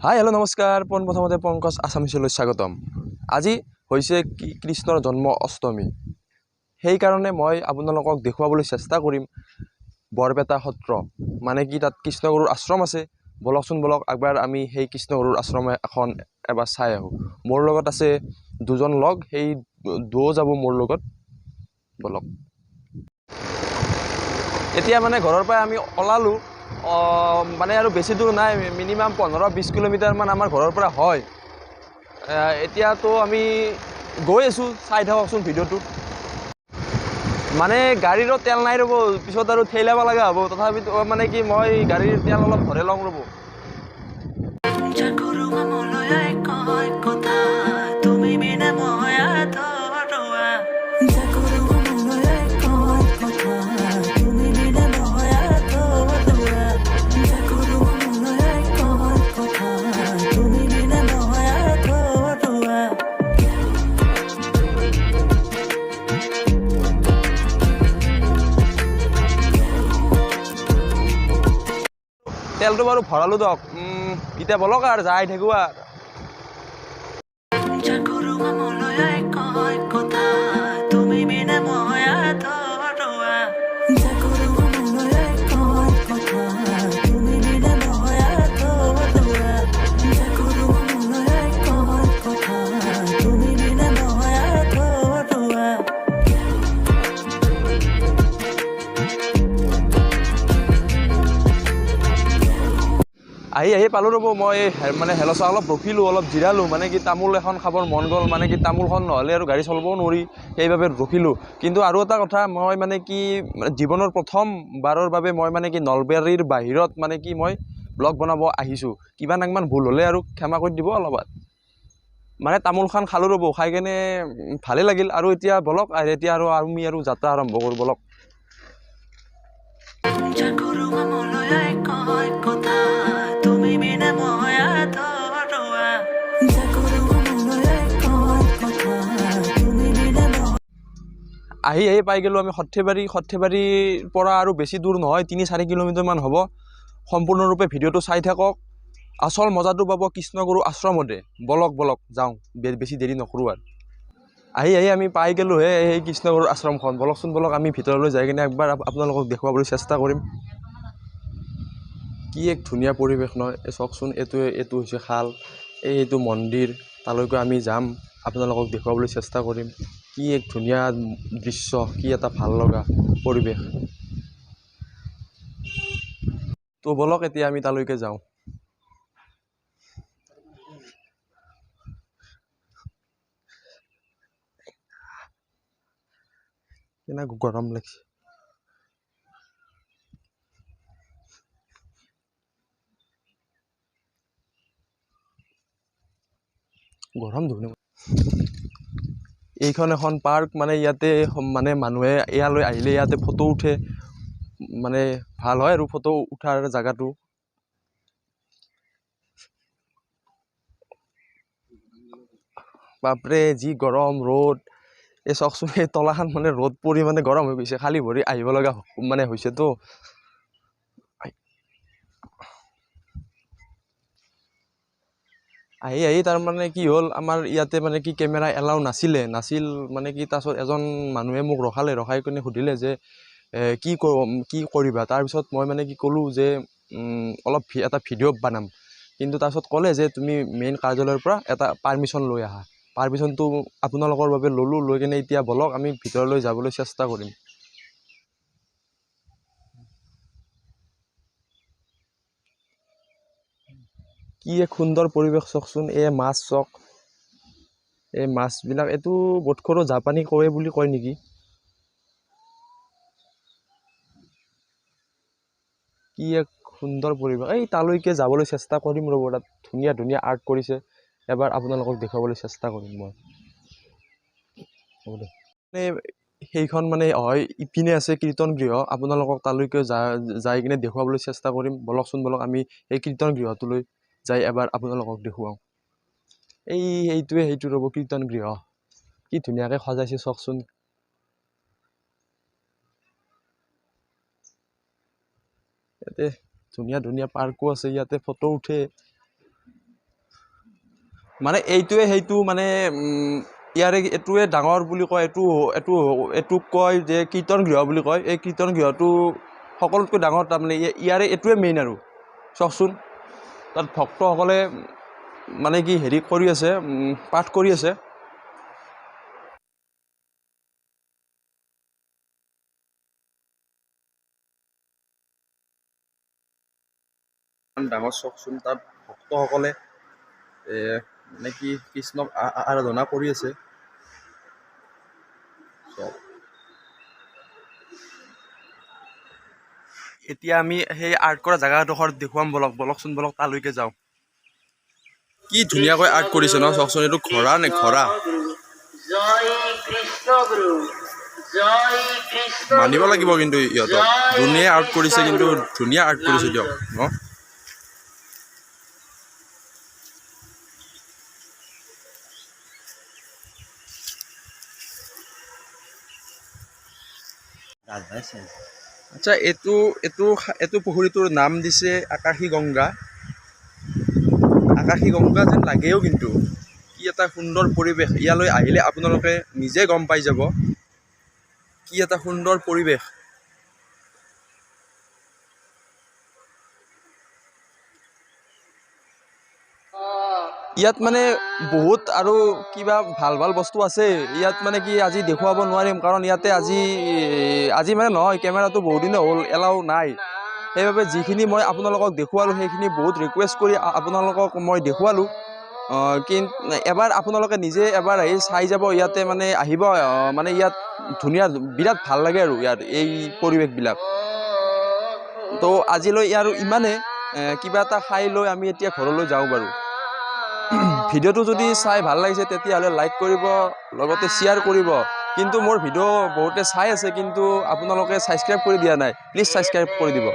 Hi hello' নমস্কাৰ, পোনপ্ৰথমতে পংকজ আছামিছলৈ স্বাগতম। আজি হৈছে কৃষ্ণৰ জন্ম অষ্টমী, সেইকাৰণে মই আপোনালোকক দেখুৱাবলৈ চেষ্টা কৰিম বৰপেটা সত্ৰ, মানে কি তাত কৃষ্ণগুৰুৰ আশ্ৰম আছে। বলকচোন বলক, একবাৰ আমি সেই কৃষ্ণগুৰুৰ আশ্ৰম এখন এবাৰ চাই আহোঁ। মোৰ লগত আছে দুজন লগ, সেই দুয়ো যাব মোৰ লগত। বলক। এতিয়া মানে ঘৰৰ পৰাই আমি ওলালোঁ, মানে আৰু বেছি দূৰ নাই, মিনিমাম 15-20 কিলোমিটাৰমান আমাৰ ঘৰৰ পৰা হয়। এতিয়াতো আমি গৈ আছোঁ, চাই থাককচোন ভিডিঅ'টো। মানে গাড়ীৰো তেল নাই ৰ'ব, পিছত আৰু ঠেলাব লগা হ'ব। তথাপিতো মানে কি মই গাড়ীৰ তেল অলপ ভৰাই লওঁ ৰ'ব। তেলটো বাৰু ভৰালোঁ দিয়ক, এতিয়া বলক আৰু যাই থাকোঁ আৰু। আহি আহি পালোঁ ৰ'ব, মই মানে হেলচা অলপ ৰখিলোঁ, অলপ জিৰালোঁ, মানে কি তামোল এখন খাবৰ মন গ'ল, মানে কি তামোলখন নহ'লে আৰু গাড়ী চলাবও নোৱাৰি, সেইবাবে ৰখিলোঁ। কিন্তু আৰু এটা কথা, মই মানে কি জীৱনৰ প্ৰথমবাৰৰ বাবে মই মানে কি নলবাৰীৰ বাহিৰত মানে কি মই ব্লগ বনাব আহিছোঁ। কিবা নাকমান ভুল হ'লে আৰু ক্ষমা কৰি দিব অলপ। মানে তামোলখন খালোঁ ৰ'ব, খাই কেনে ভালেই লাগিল। আৰু এতিয়া বলক, এতিয়া আৰু আমি আৰু যাত্ৰা আৰম্ভ কৰোঁ বলক। আহি আহি পাই গ'লোঁ আমি সৰ্থেবাৰী। সৰ্থেবাৰীৰ পৰা আৰু বেছি দূৰ নহয়, 3-4 কিলোমিটাৰমান হ'ব। সম্পূৰ্ণৰূপে ভিডিঅ'টো চাই থাকক, আচল মজাটো পাব কৃষ্ণগুৰু আশ্ৰমতে। বলক বলক যাওঁ, বেছি দেৰি নকৰোঁ আৰু। আহি আহি আমি পাই গ'লোঁহে সেই কৃষ্ণগুৰুৰ আশ্ৰমখন। বলকচোন বলক, আমি ভিতৰলৈ যাই কিনে একবাৰ আপোনালোকক দেখুৱাবলৈ চেষ্টা কৰিম। কি এক ধুনীয়া পৰিৱেশ নহয়, এই চাওকচোন, এইটো হৈছে খাল, এইটো মন্দিৰ, তালৈকে আমি যাম, আপোনালোকক দেখুৱাবলৈ চেষ্টা কৰিম। কি এক ধুনীয়া দৃশ্য, কি এটা ভাল লগা পৰিৱেশ। তো বলক এতিয়া আমি তালৈকে যাওঁ। কেনে গৰম লাগিছে। গৰম ধুনীয়া। এইখন এখন পাৰ্ক, মানে ইয়াতে মানে মানুহে ইয়ালৈ আহিলে ইয়াতে ফটো উঠে, মানে ভাল হয় আৰু ফটো উঠাৰ জেগাটো। বাপৰে যি গৰম ৰ'দ, এই চাওকচোন, এই তলাখন মানে ৰ'দ পৰি মানে গৰম হৈ গৈছে, খালী ভৰি আহিব লগা মানে হৈছেতো। আহি আহি তাৰমানে কি হ'ল, আমাৰ ইয়াতে মানে কি কেমেৰা এলাউ নাছিল মানে কি। তাৰপিছত এজন মানুহে মোক ৰখালে, ৰখাই কিনে সুধিলে যে কি কৰিবা। তাৰপিছত মই মানে কি ক'লোঁ যে অলপ এটা ভিডিঅ' বনাম। কিন্তু তাৰপিছত ক'লে যে তুমি মেইন কাৰ্যালয়ৰ পৰা এটা পাৰ্মিশ্যন লৈ আহা। পাৰ্মিশ্যনটো আপোনালোকৰ বাবে ল'লোঁ, লৈ কিনে এতিয়া বলক আমি ভিতৰলৈ যাবলৈ চেষ্টা কৰিম। কি এক সুন্দৰ পৰিৱেশ চাওকচোন, এই মাছ চাওক, এই মাছবিলাক, এইটো বোধকৰো জাপানী কৱে বুলি কয় নেকি। কি এক সুন্দৰ পৰিৱেশ। এই তালৈকে যাবলৈ চেষ্টা কৰিম ৰ'ব, তাত ধুনীয়া ধুনীয়া আৰ্ট কৰিছে, এবাৰ আপোনালোকক দেখুৱাবলৈ চেষ্টা কৰিম মই। হ'ব দে। মানে সেইখন মানে হয় ইপিনে আছে কীৰ্তন গৃহ, আপোনালোকক তালৈকে যাই কিনে দেখুৱাবলৈ চেষ্টা কৰিম। বলকচোন বলক, আমি এই কীৰ্তন গৃহটোলৈ যাই এবাৰ আপোনালোকক দেখুৱাওঁ। এই সেইটোৱে সেইটো ৰ'ব কীৰ্তন গৃহ, কি ধুনীয়াকৈ সজাইছে চাওকচোন। ইয়াতে ধুনীয়া ধুনীয়া পাৰ্কো আছে, ইয়াতে ফটো উঠে। মানে এইটোৱে সেইটো মানে ইয়াৰে এইটোৱে ডাঙৰ বুলি কয়, এইটো এইটো এইটোক কয় যে কীৰ্তন গৃহ বুলি কয়। এই কীৰ্তন গৃহটো সকলোতকৈ ডাঙৰ, তাৰমানে ইয়াৰে এইটোৱে মেইন আৰু। চাওকচোন তাত ভক্তসকলে মানে কি হেৰি কৰি আছে, পাঠ কৰি আছে। ডাঙৰ চাওকচোন তাত ভক্তসকলে মানে কি কৃষ্ণক আৰাধনা কৰি আছে। এতিয়া আমি সেই আৰ্ট কৰা জেগাডোখৰ দেখুৱাম, বলক বলকচোন বলক তালৈকে যাওঁ। কি ধুনীয়াকৈ আৰ্ট কৰিছে ন, চাওকচোন। এইটো ঘোঁৰা নে ঘোঁৰা? মানিব লাগিব কিন্তু ইহঁতক, ধুনীয়া আৰ্ট কৰিছে, কিন্তু ধুনীয়া আৰ্ট কৰিছে দিয়ক ন। আচ্ছা, এইটো এইটো এইটো পুখুৰীটোৰ নাম দিছে আকাশী গংগা। আকাশী গংগা যেন লাগেও কিন্তু, কি এটা সুন্দৰ পৰিৱেশ। ইয়ালৈ আহিলে আপোনালোকে নিজে গম পাই যাব কি এটা সুন্দৰ পৰিৱেশ। ইয়াত মানে বহুত আৰু কিবা ভাল ভাল বস্তু আছে ইয়াত, মানে কি আজি দেখুৱাব নোৱাৰিম, কাৰণ ইয়াতে আজি আজি মানে নহয়, কেমেৰাটো বহুদিনে হ'ল, এলাও নাই। সেইবাবে যিখিনি মই আপোনালোকক দেখুৱালোঁ সেইখিনি বহুত ৰিকুৱেষ্ট কৰি আপোনালোকক মই দেখুৱালোঁ। কিন্তু এবাৰ আপোনালোকে নিজে এবাৰ আহি চাই যাব, ইয়াতে মানে আহিব, মানে ইয়াত ধুনীয়া, বিৰাট ভাল লাগে আৰু ইয়াত এই পৰিৱেশবিলাক। তো আজিলৈ আৰু ইমানে, কিবা এটা খাই লৈ আমি এতিয়া ঘৰলৈ যাওঁ বাৰু। ভিডিঅ'টো যদি চাই ভাল লাগিছে তেতিয়াহ'লে লাইক কৰিব, লগতে শ্বেয়াৰ কৰিব। কিন্তু মোৰ ভিডিঅ' বহুতে চাই আছে কিন্তু আপোনালোকে ছাবস্ক্ৰাইব কৰি দিয়া নাই, প্লিজ ছাবস্ক্ৰাইব কৰি দিব।